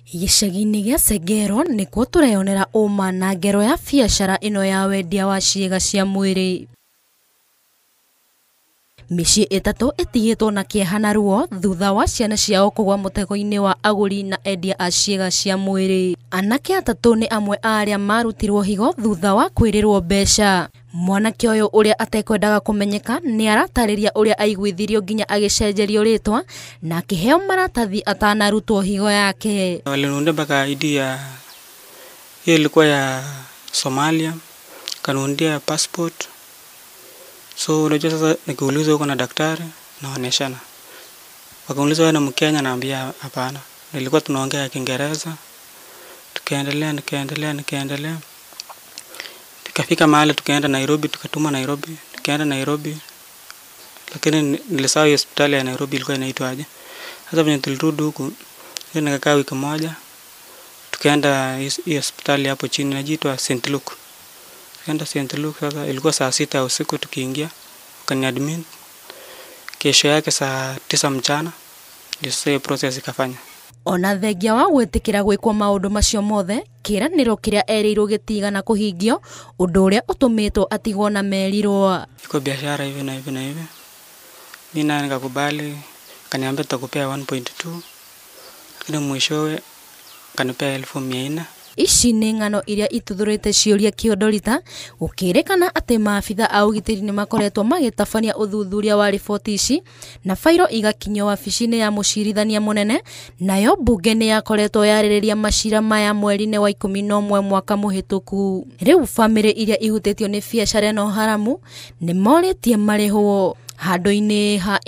Gĩcagi-inĩ gĩa Segero nĩkuo tũreyonera ũma na ngero ya biacara ĩno ya wendia wa ciĩga cia mwĩrĩ. Mĩciĩ ĩtatũ ĩtigĩtwo na kĩeha na ruo thutha wa ciana ciao kũgwa mũtego-inĩ wa agũri na endia a ciĩga cia mwĩrĩ. Anake atatũ nĩ amwe a arĩa marutirwo higo thutha wa kwĩrĩrwo mbeca. Mwanake ũyũ ũrĩa atekwendaga kũmenyeka nĩ aratarĩria ũrĩa aiguithirio nginya agĩcenjerio rĩtwa na akĩheo maratathi atanarutwo higo yake. Waliniundia mpaka ID ya hiyo ilikuwa ya Somalia, kaniundia passport. So unajua sasa nikiulizwa huko na daktari naoneshana. Wakauliza wewe ni Mkenya, naambia hapana. Nilikuwa tunaongea Kiingereza. Tukaendelea, nikaendelea, nikaendelea. Tukafika mahali tukaenda Nairobi, tukatuma Nairobi, tukaenda Nairobi. Lakini nilisahau hiyo hospitali ya Nairobi ilikuwa inaitwa aje. Sasa venye tulirudi huku, nikakaa wiki moja. Tukaenda hiyo hospitali hapo chini inaitwa St. Luke. Tukaenda St. Luke, sasa ilikuwa saa 6 usiku tukiingia, wakaniadmit. Kesho yake saa 9 mchana ndio sasa hiyo process ikafanya. Ona thengia wa gwĩtĩkĩra gwĩkwo maũndũ macio mothe, kĩĩranĩro kĩrĩa erĩirwo gĩtigana kũhingio, ũndũ ũrĩa ũtũmĩtwo atigwo na merirwo. Iko biashara hivi na hivi na hivi. Mimi naye nikakubali, akaniambia tutakupea 1.2, lakini mwishowe akanipea 1400. Ici nĩ ng'ano iria ituthũrĩte ciũria kĩondorita, gũkĩrĩkana atĩ maabitha a ũgitĩri nĩ makoretwo magĩtabania ũthuthuria wa riboti ici na bairo igakinyio wabici-inĩ ya mũcirithania mũnene, nayo mbunge nĩ yakoretwo yarĩrĩria macira maya mweri-inĩ wa 11 mwaka mũhĩtũku. Rĩu bamĩrĩ iria ihutĩtio nĩ biacara ĩno haramu nĩ morĩtie marĩhwo handũ-inĩ ha